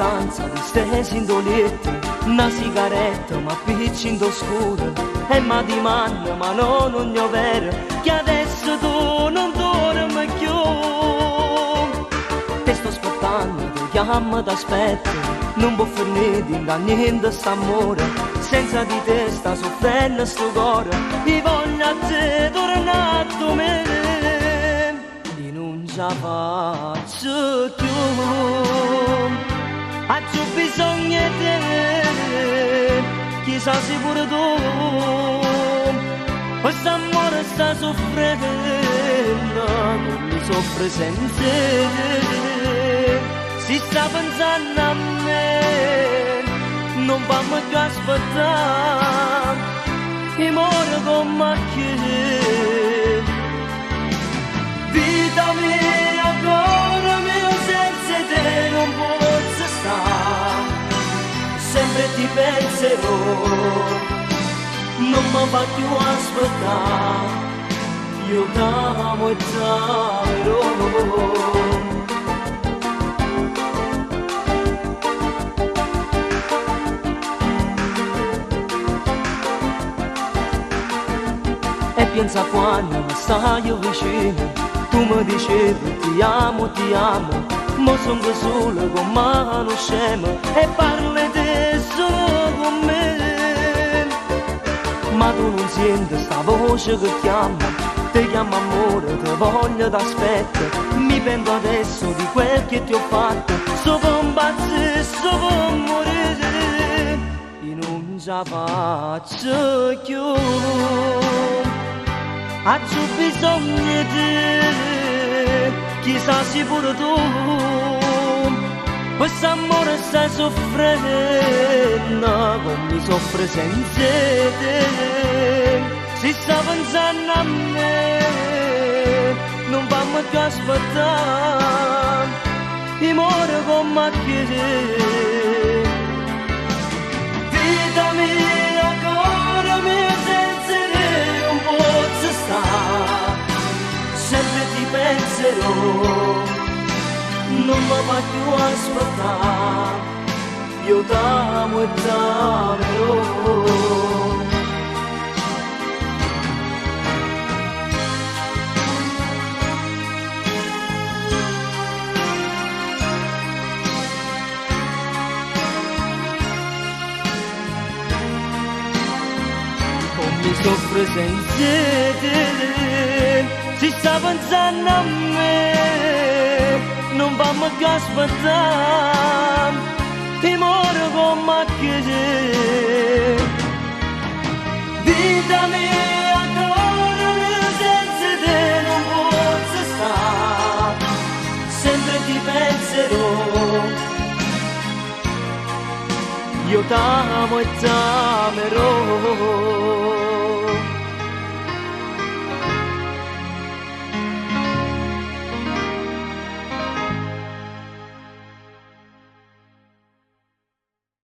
stanza, distesa in do letto, una sigaretta m'appiccio in do scuro e mi dimanda, ma no, non è vero, che adesso tu non dormi più. Te sto aspettando, ti chiamo, ti aspetto, non può finire di niente st'amore, senza di te sta soffrendo sto cuore, e voglio a te tornare a me. E non ce la faccio più, ho bisogno di te, chissà se pure tu, questo amore sta soffrendo, come soffre senza te. Si sta pensando a me, non fammi più aspettare, e muore come che. Vita mia, cuore mio, senza te non posso stare, sempre ti penserò, non mi fa più aspettare, io t'amo e t'amerò. E pensa quando mi stai vicino, tu mi dicevi ti amo, ma sono solo con mano scema e parli te solo con me. Ma tu non senti sta voce che chiama, ti chiama amore, ti voglio, t'aspetto, mi pento adesso di quel che ti ho fatto, sto combattere, sto per morire, e non ce la faccio più. Ho bisogno di te, chissà se pure tu, questo amore stai soffrendo, come soffre senza te. Si sta pensando a me, non fammi più aspettare, e muore come che. Vita mia, cuore mio, senza te non posso stare, sempre ti penserò, non mi fa più aspettare, io t'amo e t'amerò. Mi soffre senza te, si sta pensando a me, non fammi più aspettare, ti muore come che. Vita mia, cuore mio, senza te non posso stare, sempre ti penserò, io t'amo e t'amerò.